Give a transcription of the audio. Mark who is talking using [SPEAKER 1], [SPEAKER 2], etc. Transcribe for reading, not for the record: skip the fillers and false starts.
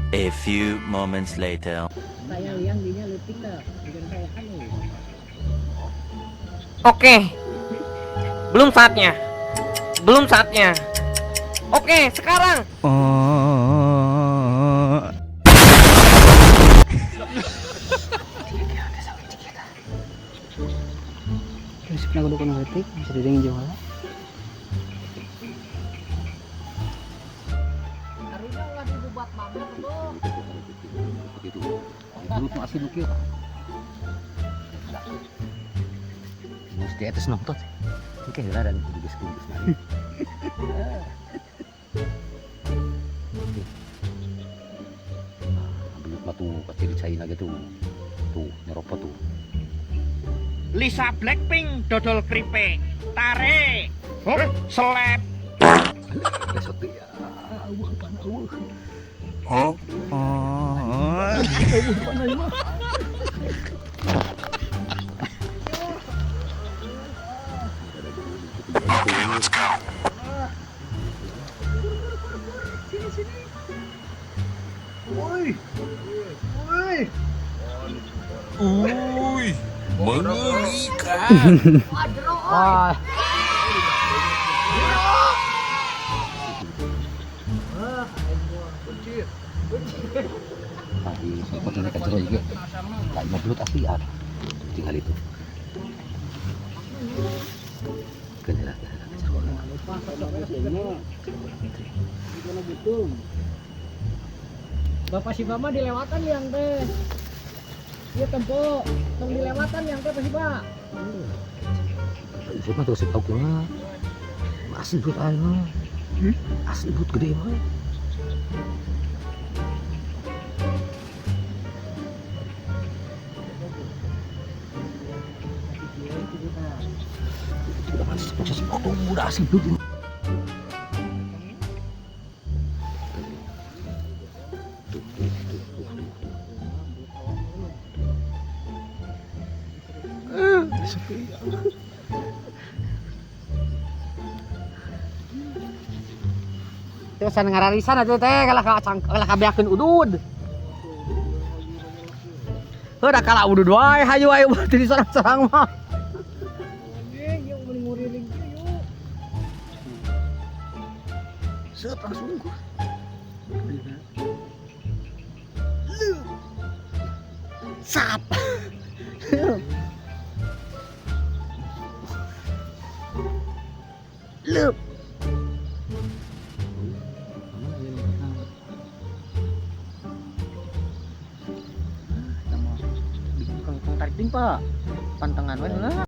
[SPEAKER 1] A few moments later.
[SPEAKER 2] Saya liang dinya leutik teh, bukan kayak anu.
[SPEAKER 3] Oke. Belum saatnya. Belum saatnya. Oke, sekarang.
[SPEAKER 2] Terus pernah kudu kono leutik, bisa didengin jeung heula. Karunya ulah dibuat mama tuh.
[SPEAKER 4] Gitu. Dulu mah asli kieu. Mesti atas nonton. Oke, heula dan kudu geus kudu geus nari. Belut mah tuh kecil China gitu. Tuh, nyeropot tuh.
[SPEAKER 3] Lisa Blackpink dodol keripik. Tarik. Hop, seleb.
[SPEAKER 4] Besok ya. Eueuh pan eueuh.
[SPEAKER 1] Huh?
[SPEAKER 4] Eueuh pan eueuh mah.
[SPEAKER 5] Woi. Woi.
[SPEAKER 6] Uy, mengerikan.
[SPEAKER 2] Wah.
[SPEAKER 4] Nah, di sempat ka jero juga. Lain mah belut asli ah. Tinggal itu. Keun heula ka jero.
[SPEAKER 2] Bapak si Mama dilewatan yang teh. Iya tempo, tong dilewatan yang teh pasti Pak.
[SPEAKER 4] Itu mah terus tau kumaha. Asli belut aing mah. Asli belut gede mah. Udah masih proses waktu udah asli belut ini. Tuh, tuh, tuh, tuh, tuh, tuh.
[SPEAKER 2] Terus sana ngararisan atuh teh kalah ka kalah kabeakeun udud. Heuh da kalah udud wae hayu ayo di sarang-sarang mah.
[SPEAKER 4] Set langsung gua.
[SPEAKER 2] Sap. Leup. Tarik ting Pak. Pantangan we heula.